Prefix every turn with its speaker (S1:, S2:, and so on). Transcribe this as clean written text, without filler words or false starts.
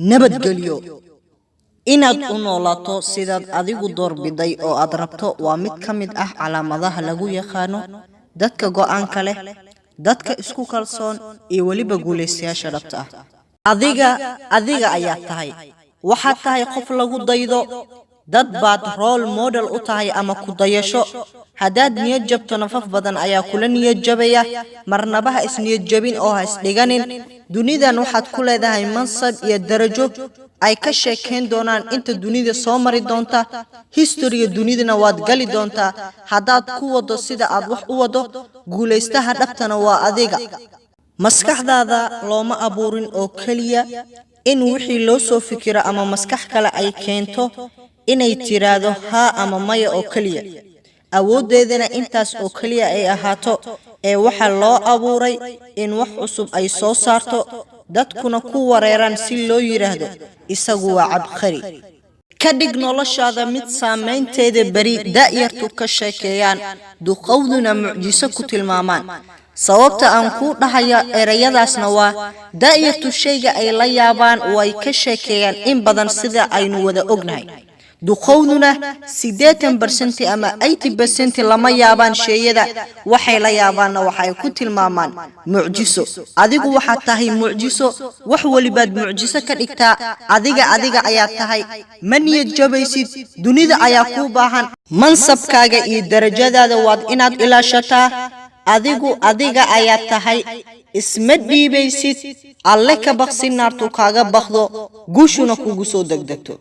S1: Nabadgelyo. Inaad u noolaato sidaad adigu doorbiday oo aad rabto waa mid ka mid ah calaamadaha lagu yaqaano dadka go'aanka leh, dadka isku kalsoon iyo weliba guulaystayaasha dhabta ah. Adiga adiga ayaad tahay. Waxaad tahay qof lagu daydo. Dad baad role model u tahay ama ku dayasho. Haddaad niyad jabto, nafaf badan ayaa kula niyad jabaya. Marnaba ha isniyad jabin oo ha isdhiganin. Dunidan waxaad ku leedahay mansab iyo darajo ay ka sheekayn doonaan inta dunida soo mari doonta. History-ga dunidana waad gali doontaa haddaad ku wado sida aad wax u wado. Guulaystaha dhabtana waa adiga. Maskaxdaada looma abuurin oo keliya in wixii loo soo fikiro ama maskax kale ay keento inay tiraahdo haa ama maya oo keliya, awooddeedana intaas oo keliya ay ahaato, ee waxaa loo abuuray in wax cusub ay soo saarto, dadkuna ku wareeraan, si loo yidhaahdo isagu waa cabqari. Ka dhig noloshaada mid saamaynteeda beri da'yartu ka sheekeeyaan, duqowduna mucjiso ku tilmaamaan. Sababta aan kuu dhahaya erayadaasna waa da'yartu shayga ay la yaabaan way ka sheekeeyaan in badan, sida aynu wada ognahay. Duqowduna 80% ama 80% lama yaabaan sheeyada, waxay la yaabaanna waxay ku tilmaamaan mucjiso. Adigu waxaad tahay mucjiso. Wax welibaad mucjiso ka dhigtaa. Adiga adiga ayaad tahay. Ma niyad jabaysid. Dunida ayaa kuu baahan. Mansabkaaga iyo darajadaada waad inaad ilaashataa. Adigu adiga ayaad tahay. Isma dhiibaysid. Alle ka baqsi, naartu kaaga baqdo, guushuna kugu soo degdegto.